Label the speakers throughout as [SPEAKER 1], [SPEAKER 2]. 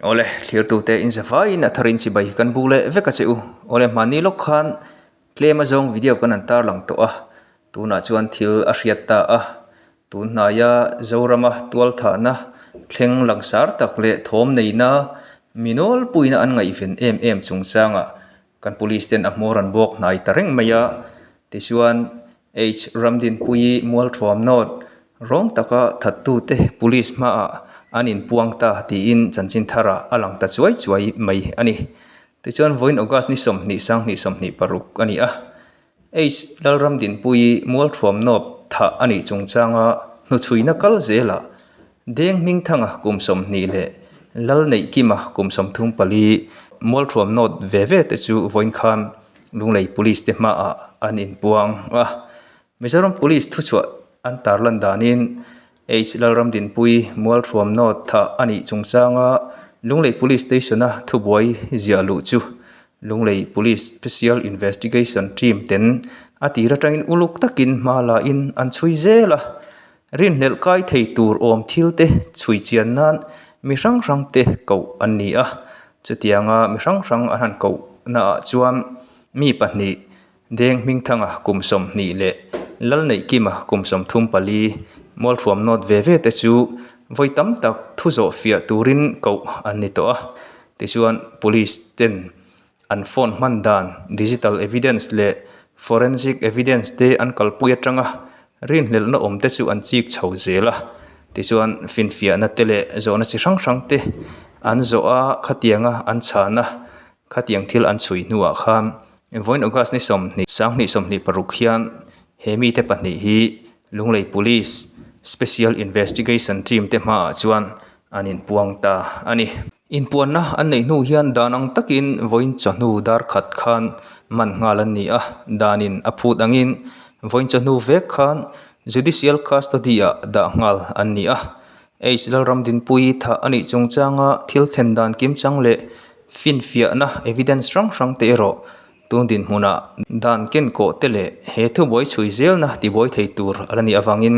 [SPEAKER 1] Awle, thlirtute inzavaiin a tharin chibai kan buk leh vek a che u. Awle, hmanni lawk khan tlem azawng video kan han tarlang tawh a, tunah chuan thil a hriat ta a. Tun hnaia Zorama tualthahna thleng langsar tak leh thawm neina mi nawlpuiin an ngaihven em em chungchangah kan police ten a hmawr an bawk hnai ta reng mai a. Tichuan H Ramdinpuii Mualthuam North rawng taka thattute police hmaah an inpuang ta tiin chanchin tharah a lang ta chuai chuai mai a ni. Tichuan vawiin August ni 20 sanghnih 26 a ni a. H Lalramdinpuii Mualthuam North thah a nih chungchanga hnuchhuina kal zelah Deng Hmingthanga kum 20 leh Lalneihkima kum 34 Mualthuam North ve ve te chu vawiin khan Lunglei Police te hmaah an inpuang a. Mizoram Police thuchhuah an tarlan danin H Lalramdinpuii Mualthuam North thah a nih chungchanga Lunglei Police Station-a thubuai ziah luh chu Lunglei Police Special Investigation Team ten a tir atangin uluk takin hma lain an chhui zel a. Rinhlelh kai thei tur awm thil te chhui chian nan mi hrang hrang te koh an ni a, chutianga mi hrang hrang an han koh naah chuan mi pahnih Deng Hmingthanga kum 20 leh Lalneihkima kum 34 Mualthuam nawt ve ve te chu vawi tam tak thu zawh fiah turin koh an ni tawh a, tichuan police ten an phone hman dan digital evidence leh forensic evidence te an kalpui atanga rinhlelhna awm te chu an chik chho zel a, tichuan finfiahna te leh zawhna chi hrang hrang te an zawh a, khatianga an chhan a, khatiang thil an chhui hnuah khan vawiin August ni 20 sanghnih 26 hian he mite pahnih hi Lunglei Police Special Investigation Team te hmaah chuan an inpuang ta a ni. Inpuanna an neih hnu hian dan ang takin vawiin chawhnu dar khat khan man nghal an ni a, danin a phut angin vawiin chawhnu vek khan Judicial Custody ah dah nghal an ni a. H Lalramdinpuii thah a nih chungchanga thil thlen dan kimchang leh finfiahna evidence hrang hrang te erawh tun dinhmunah dan kenkawh te leh he thubuai chhui zelna tibuai thei tur a la nih avangin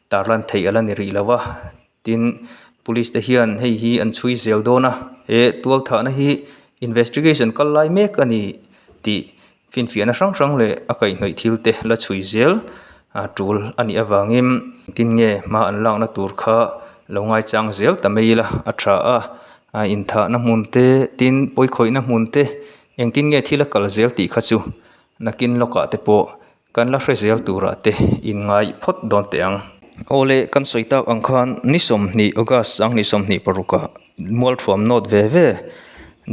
[SPEAKER 1] tarlan theih a la ni rih lo a. Tin, police te hian hei hi an chhui zel dawn a, he tualthahna hi investigation kal lai mek a ni tih finfiahna hrang hrang leh a kaihhnawih thil te la chhui zel a tul a nih avangin tin nge hma an lakna tur kha lo ngaichang zel ta mai ila a tha a, a inthahna hmun te tin pawikhawihna hmun te engtin nge thil a kal zel tih kha chu nakin lawkah te pawh Kan la hre zel turah te inngai phawt dawn teh ang. Awle, kan sawi tak ang khan ni 20 August ang ni 26 ah Mualthuam nawt ve ve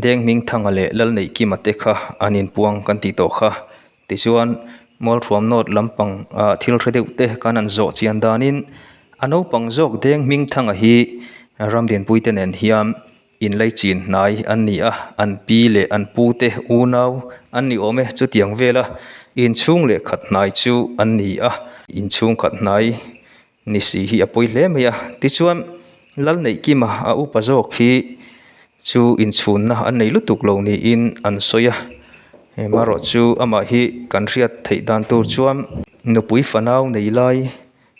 [SPEAKER 1] Deng Hmingthanga leh Lalneihkima te kha an inpuang kan tih tawh kha. Tichuan, Mualthuam nawt lampang ah thil hre deuh te kan han zawh chian danin a naupang zawk Deng Hmingthanga hi Ramdinpui te nen hian Inlaichin hnai an ni a, an pi leh an pu te unau an ni awm e, chutiang vela inchhung leh khat hnai chu an ni a, inchhung khat hnai ni si hi a pawi hle mai a. Tichuan, Lalneihkima a upa zawk hi chu inchhunna an nei lutuk lo niin an sawi a, hemarawh chu amah hi kan hriat theih dan tur chuan nupui fanau nei lai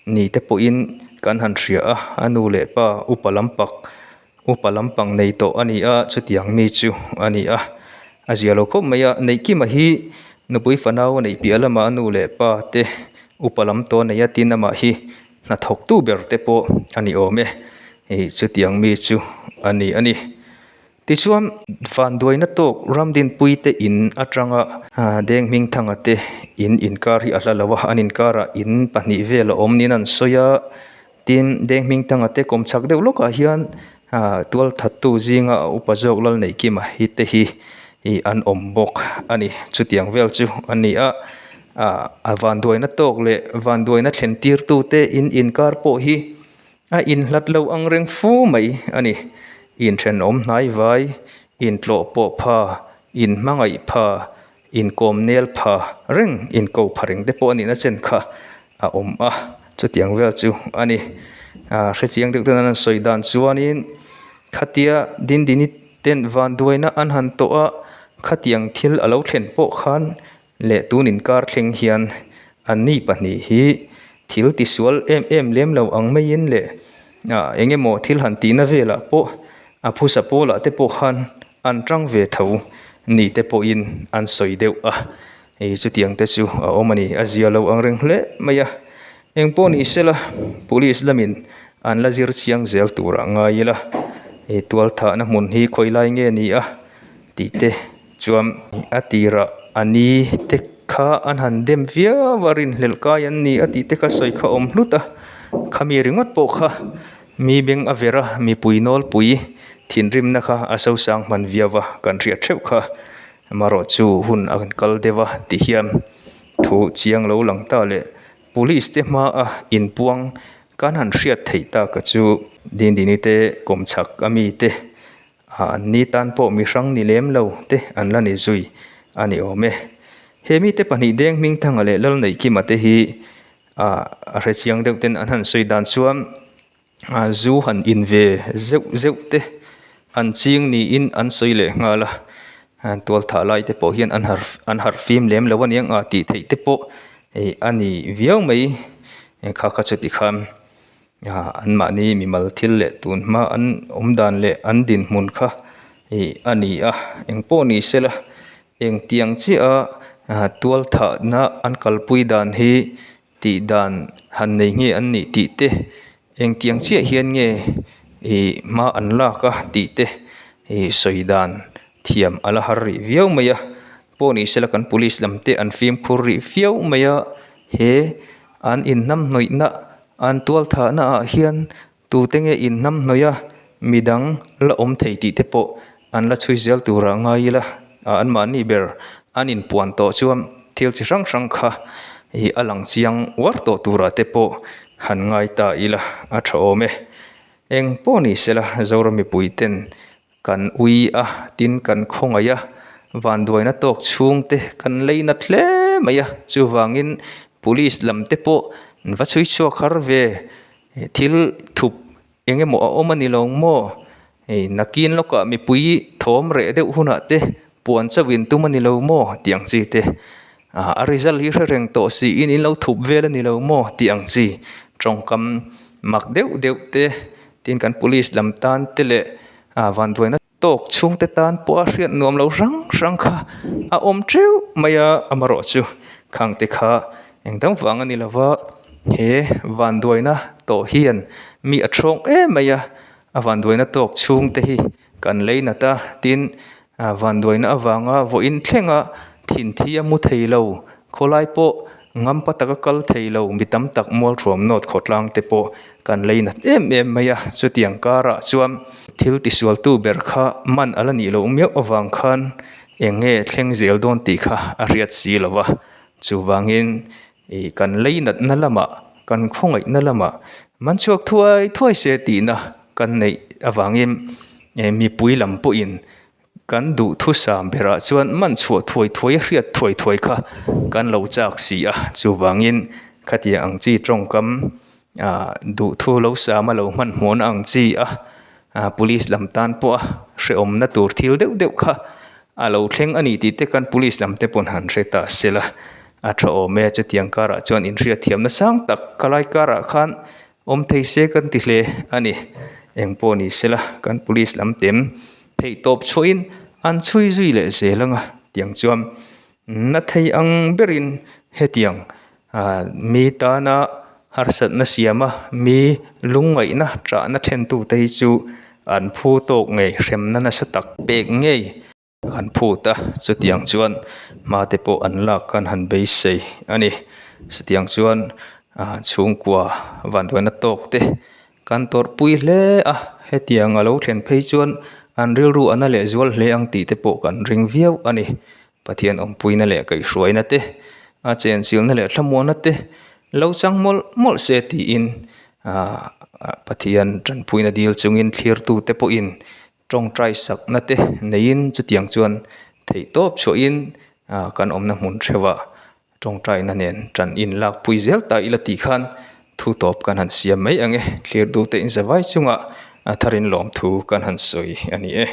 [SPEAKER 1] ni te pawhin kan han hria a, a nu leh pa upa lampak Upa lampang nei tawh a ni a, chutiang mi chu a ni a, a zia lo khawp mai a. Neihkima hi nupui fanau a neih piah lamah a nu leh pa te upa lam tawh a nei a, tin amah hi hnathawktu ber te pawh a ni awm e, hei chutiang mi chu a ni a ni. Tichuan vanduaina tawk Ramdinpui te in atanga Deng Hmingthanga te in inkar hi a hla lo a, an inkarah in pahnih vel a awm niin an sawi a. Tin, Deng Hmingthanga te kawm chhak deuh lawkah hian tual thattu zinga a upa zawk Lalneihkima hi te hi ih an awm bawk a ni. Chutiang vel chu a ni a, a vanduaina tawk leh vanduaina thlen tirtu te in inkar pawh hi a inhlat lo ang reng fu mai a ni. Inthenawm hnai vai, intlawh pawh pha, inhmangaih pha, inkawm nel pha reng, inko pha reng te pawh a nihna chen kha a awm a, chutiang vel chu a ni. Ahh hrechiang deuh ten an sawi dan chuanin khatia Dindini ten vanduaina an han tawh a, khatiang thil a lo thlen pawh khan leh tun inkar thleng hian anni pahnih hi thil tisual em em lem lo ang maiin leh ahh eng emaw thil han tihna velah pawh. A phusa pawlah te pawh khan an tang ve tho ni te pawhin an sawi deuh a, hei chutiang te chu a awm a ni, a zia lo ang reng hle mai a, eng pawh ni sela police lamin an la zir chiang zel tur a ngai ila, hei tual thahna hmun hi khawi lai nge ni a tih te chuan a tirah a ni te kha an han dem viau a rinhlelh kai an ni a tih te kha sawi kha a awm hlut a, khami ringawt pawh kha. Mi beng a ver a, mipui nawlpui thinrimna kha a sosang hman viau va, kan hriat theuh kha. Amaherawh chu hun a kal deuh a ti hian thu chiang lo lang ta leh police te hmaa inpuang kan han hriat theih tak a chu Dindini te kawmchhak a mi te ah an ni tan pawh mi hrang ni lem lo te an la ni zui a ni awm e. He mite pahnih deng Hmingthanga leh Lalneihkima te hi Ah a hre chiang deuh ten an han sawi dan chuan ah zu han in ve zeuh zeuh te an ching niin an sawi leh nghal a tual thah lai te pawh hian an harh an harh fim lem lo aniang a tih theih te pawh hei a ni viau mai kha kha chuti khan ah an mahni mimal thil leh tun hma an awm dan leh an dinhmun kha ih a ni a engpawh ni sela. Engtiang chiah a tual thahna an kalpui dan hi tih dan han nei nge an nih tih te engtiang chiah hian nge ih hma an lak a tih te ih sawi dan thiam a la har rih viau mai a pawh ni sela kan police lam te an fimkhur rih viau mai a he an inhnamhnawihna an tual thahna ah hian Tute nge in hnamhnawih a, midang la awm thei tih te pawh an la chhui zel tur ah ngai ila, anmahni ber an inpuan tawh chuan thil chi hrang hrang kha ih a lang chiang uar tawh turah te pawh han ngai ta ila a tha awm e. Eng pawh ni sela Zoram mipui ten Kan ui a, tin kan khawngaih a, vanduaina tawk chhungte kan lei nat hle mai a, chuvangin police lam te pawh an va chhui chhuak har ve, thil thup eng emaw a awm a ni lo maw, hei nakin lawkah mipui thawm reh deuh hunah te puan chauh in tum a ni lo maw tih ang chi te, a result hi hre reng tawh siin in lo thup vel a ni lo maw tih ang chi tawngkam mak deuh deuh te tin kan police lam tan te leh ah vanduaina tawk chhungte tan pawh a hriat nuam lo hrang hrang kha a awm teuh mai a amaherawh chu khang te kha eng dang vang a ni lo va he vanduaina tawh hian mi a thawng em mai a a vanduaina tawk chhungte hi kan lei nat a tin ah vanduaina avanga vawiin thlenga thinthi a mu thei lo khawlai pawh ngampa taka kal thei lo mi tam tak mualthuam nawt khawtlang te pawh kan lei nat em em mai a chutiang karah chuan thil tisual tu ber kha man a la nih loh miauh avang khan eng nge thleng zel dawn tih kha a hriat si lo va chuvangin ih kan lei natna lamah kan khawngaihna lamah man chhuak thuai thuai se tihna kan neih avangin mipui lam pawhin Kan duhthusam berah chuan man chhuah thuai thuai a hriat thuai thuai kha kan lo chak si a, chuvangin khatiang ang chi tawngkam ah duhthu lo sam a lo hmanhmawhna ang chi a ah police lam tan pawh a hrehawmna tur thil deuh deuh kha a lo thleng a ni tih te kan police lam te pawn han hre ta sela a tha awm e chutiang karah chuan inhriatthiamna sang tak ka lai karah khan Awm thei se kan ti hle a ni. Eng pawh ni sela kan police lam tem theih tawp chhuahin an chhui zui leh zel ang a tiang chuan na thei ang berin hetiang ah mi tana harsatna siama mi lungngaihna ṭahna thentute hi chu an phu tawk ngei hremna nasa tak pek ngei. Kan phut a, chutiang chuan hma te pawh an lak khan han beisei a ni. Chutiang chuan ah chhungkua vanduaina tawk te kan tawrhpui hle a, hetiang a lo thlen phei chuan an rilru a na leh zual hle ang tih te pawh kan ring viau a ni. Pathian awmpuina leh kaihhruaina te, a chenchilna leh thlamuanna te lo chang mawlh mawlh se tiin ah Pathian tanpuina dil chungin thlirtute pawhin Tawngtai sakna te neiin chutiang chuan theihtawp chhuahin ah kan awmna hmun theuhah tawngtaina nen tan in lakpui zel ta ila tih khan thu tawp kan han siam mai ang e. Thlir duhte in zavai chungah a tharin lawmthu kan han sawi a ni e.